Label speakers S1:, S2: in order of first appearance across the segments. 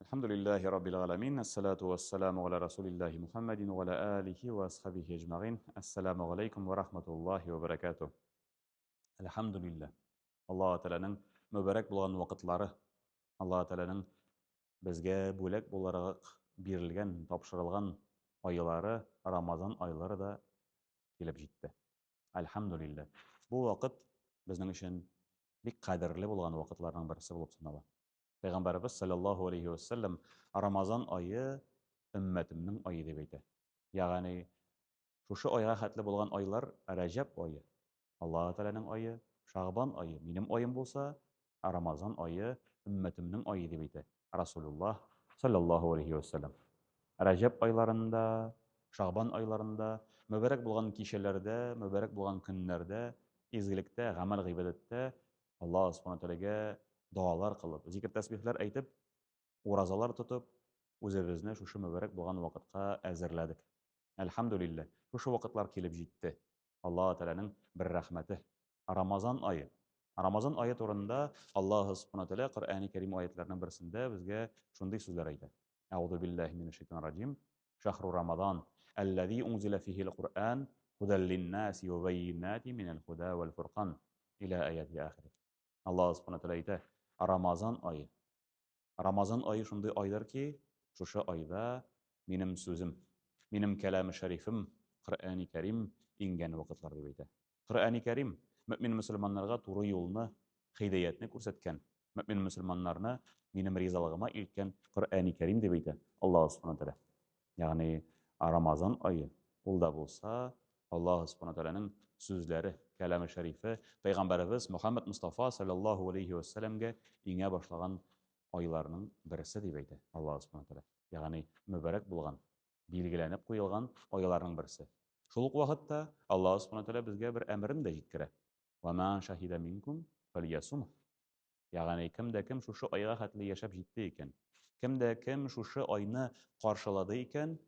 S1: Әлхәмдүлилләһи раббил галәмин, әссәлату вәссәламу галә расулиллаһи Мухаммадин ва галә алихи ва асхабихи әҗмәгыйн. Әссәламу галәйкүм ва рахматуллаһи ва баракатуһ. Әлхәмдүлилләһ. Аллаһ Тәгаләнең мөбарәк булган вакытлары, Аллаһ Тәгаләнең безгә бүләк буларак бирелгән, тапшырылган айлары, Рамазан айлары да килеп җитте. Әлхәмдүлилләһ. Бу вакыт безнең өчен бик кадерле булган вакытларның берсе булып санала. Пәйгамбәребез саллаллаһу алейһи ва сәлләм Рамазан ае өммәтемнең ае дип әйтә. Ягъни шушы айга хәтле булган айлар Рәҗәб ае, Аллаһ Тәгаләнең ае, Шагбан ае минем аем булса, Рамазан ае өммәтемнең ае дип әйтә Расулуллаһ саллаллаһу алейһи ва сәлләм. Рәҗәб айларында, Шагбан айларында, мөбарәк булган кичәләрдә, мөбарәк булган көннәрдә, изгелектә, гамәл-гыйбадәттә Аллаһ Субхану Тәгаләгә догалар кылып, зикер-тәсбихләр әйтеп, уразалар тотып, үзебезне шушы мөбарәк булган вакытка әзерләдек. Әлхәмдүлилләһ, шушы вакытлар килеп җитте. Аллаһ Тәгаләнең бер рәхмәте. Рамазан ае. Рамазан ае турында Аллаһ Субхану Тәгалә Коръәни Кәрим аятларының берсендә безгә шундый сүзләр әйтә. Әгъузу биллаһи минәш шайтанир раҗим. Шәһру Рамазан, әлләзи унзилә фихил Куръан, һудәл линнаси ва бәйинати минәл һуда вәл фуркан. Илә аяти ахири. Аллаһ Субхану Тәгалә әйтә, Рамазан ае. Рамазан ае шундый айдыр ки, шушы айда минем сүзем, минем кәламе шәрифем, Коръәни Кәрим иңгән вакытлар дип әйтә. Коръәни Кәрим мөмин мөселманнарга туры юлны, һидәятне күрсәткән, мөмин мөселманнарны минем ризалыгыма илткән Коръәни Кәрим дип әйтә Аллаһ Субхану Тәгалә. Ягъни Рамазан ае ул да булса Аллаһ Субхану Тәгаләнең сүзләре, кәламе шәрифе пәйгамбәребез Мөхәммәд Мустафа саллаллаһу алейхи ва сәлләмгә иңә башлаган айларның берсе дип әйтә Аллаһ Субхану Тәгалә. Ягъни мөбарәк булган, билгеләнеп куелган айларның берсе. Шул ук вакытта Аллаһ Субхану Тәгалә безгә бер әмерен дә җиткерә. Ва ма шаһида минкум фальясум. Ягъни кем дә кем шушы айга хәтле яшәп җитте икән, кем дә кем шушы айны каршылады икән,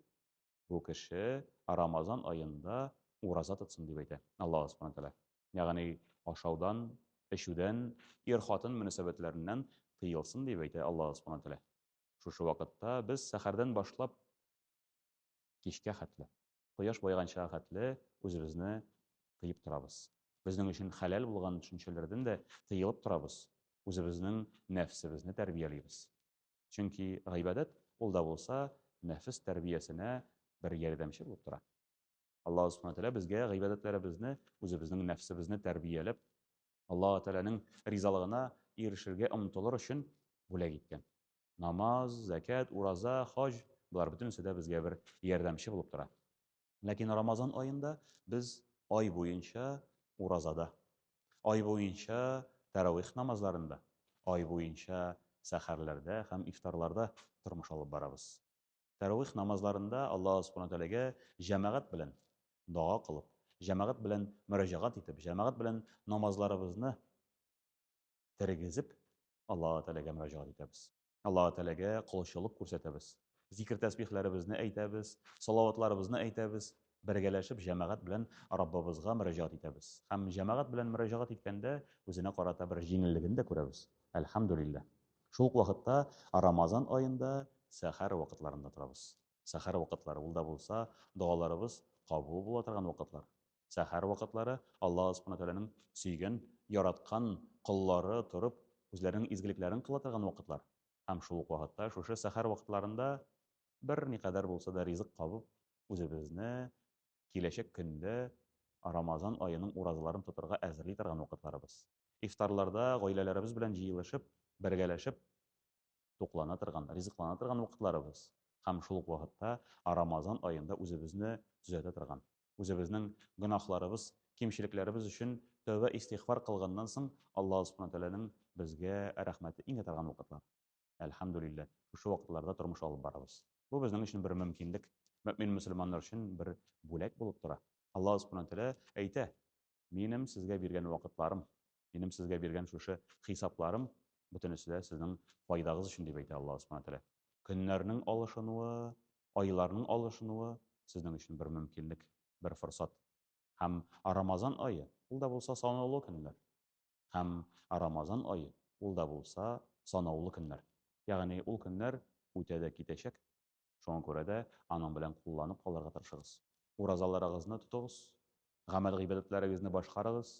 S1: бу кеше Рамазан аенда ураза тотсын дип әйтә Аллаһ Субхану Тәгалә. Ягъни ашаудан, эчүдән, ир-хатын мөнәсәбәтләреннән тыелсын дип әйтә Аллаһ Субхану Тәгалә. Шушы вакытта без сәхәрдән башлап кичкә хәтле, кояш баеганчыга хәтле үзебезне тыеп торабыз. Безнең өчен хәләл булган төшенчәләрдән дә тыелып торабыз, үзебезнең нәфсебезне тәрбиялибез. Чөнки гыйбадәт ул да булса нәфес тәрбиясенә бер ярдәмче булып тора. Аллаһ Субхану Тәгалә безгә гыйбадәтләребезне, үзебезнең нәфсебезне тәрбияләп, Аллаһ Тәгаләнең ризалыгына ирешергә омтылыр өчен бүләк иткән. Намаз, зәкят, ураза, хаҗ, болар бөтенесе дә безгә бер ярдәмче булып тора. Ләкин Рамазан аенда без ай буенча уразада, ай буенча тәравих намазларында, ай буенча сәхәрләрдә һәм ифтарларда тормыш алып барабыз. Тәравих намазларында Аллаһ Субхану Тәгаләгә җәмәгать белән дога кылып, җәмәгать белән мөрәҗәгать итеп, җәмәгать белән намазларыбызны тергезеп, Аллаһ Тәгаләгә мөрәҗәгать итәбез. Аллаһ Тәгаләгә колчылык күрсәтәбез. Зикр тәсбихләребезне әйтәбез, салаватларыбызны әйтәбез, бергәләшеп җәмәгать белән Раббыбызга мөрәҗәгать итәбез. Һәм җәмәгать белән мөрәҗәгать иткәндә үзенә карата бер җиңеллеген дә күрәбез. Әлхәмдүлилләһ. Шул ук вакытта Рамазан аенда сәхәр вакытларында торабыз. Сәхәр вакытлары, ул да булса, догаларыбыз кабул була торган вакытлар. Сәхәр вакытлары Аллаһ Субхану Тәгаләнең сөйгән, яраткан коллары торып, үзләренең изгелекләрен кыла торган вакытлар. Һәм шул ук вакытта шушы сәхәр вакытларында бер никадәр булса да ризык кабып, үзебезне киләчәк көндә Рамазан аеның уразаларын тотарга әзерли торган вакытларыбыз. Ифтарларда гаиләләребез белән җыелышып, бергәләшеп туклана торган, ризыклана торган вакытларыбыз. Һәм шул ук вакытта Рамазан аенда үзебезне төзәтә торган, үзебезнең гөнаһларыбыз, кимчелекләребез өчен тәүбә истигъфар кылганнан соң Аллаһ Субхану Тәгаләнең безгә рәхмәте иңә торган вакытлар. Әлхәмдүлилләһ, шушы вакытларда тормыш алып барабыз. Бу безнең өчен бер мөмкинлек, мөэмин мөселманнар өчен бер бүләк булып тора. Аллаһ Субхану Тәгалә әйтә, Минем сезгә биргән вакытларым, минем сезгә биргән шушы хисапларым, бөтенесе дә сезнең файдагыз өчен, дип әйтә Аллаһ Субхану Тәгалә. Көннәрнең алышынуы, айларның алышынуы сезнең өчен бер мөмкинлек, бер форсат. Һәм Рамазан ае, ул да булса санаулы көннәр. Һәм Рамазан ае, ул да булса санаулы көннәр. Ягъни ул көннәр Үтә дә китәчәк. Шуңа күрә дә аның белән кулланып калырга тырышыгыз. Уразаларыгызны тотыгыз, гамәл-гыйбадәтләрегезне башкарыгыз,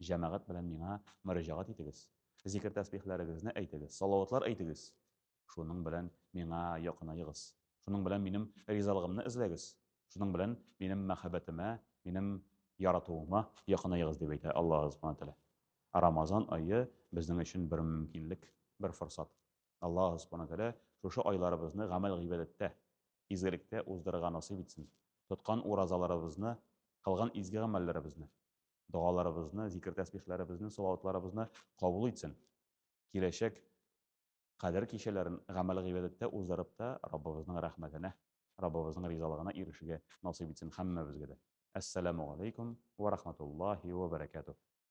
S1: җәмәгать белән миңа мөрәҗәгать итегез. Зикер-тәсбихләрегезне әйтегез, салаватлар әйтегез. Шуның белән миңа якынаегыз. Шуның белән минем ризалыгымны эзләгез. Шуның белән минем мәхәббәтемә, минем яратуыма якынаегыз, дип әйтә Аллаһ Субхану тәгалә. Рамазан ае безнең өчен бер мөмкинлек, бер форсат. Аллаһ Субхану тәгалә шушы айларыбызны гамәл-гыйбадәттә, изгелектә уздырырга насыйп итсен. Тоткан уразаларыбызны, кылган изге гамәлләребезне, догаларыбызны, зикер-тәсбихләребезне, салаватларыбызны кабул итсен. Киләчәк Кадер кичәләрен гамәл-гыйбадәттә уздырып та Раббыбызның рәхмәтенә, Раббыбызның ризалыгына ирешергә насыйп итсен һәммәбезгә дә. Әссәламү галәйкүм вә рахматуллаһи вә бәрәкәтүһ.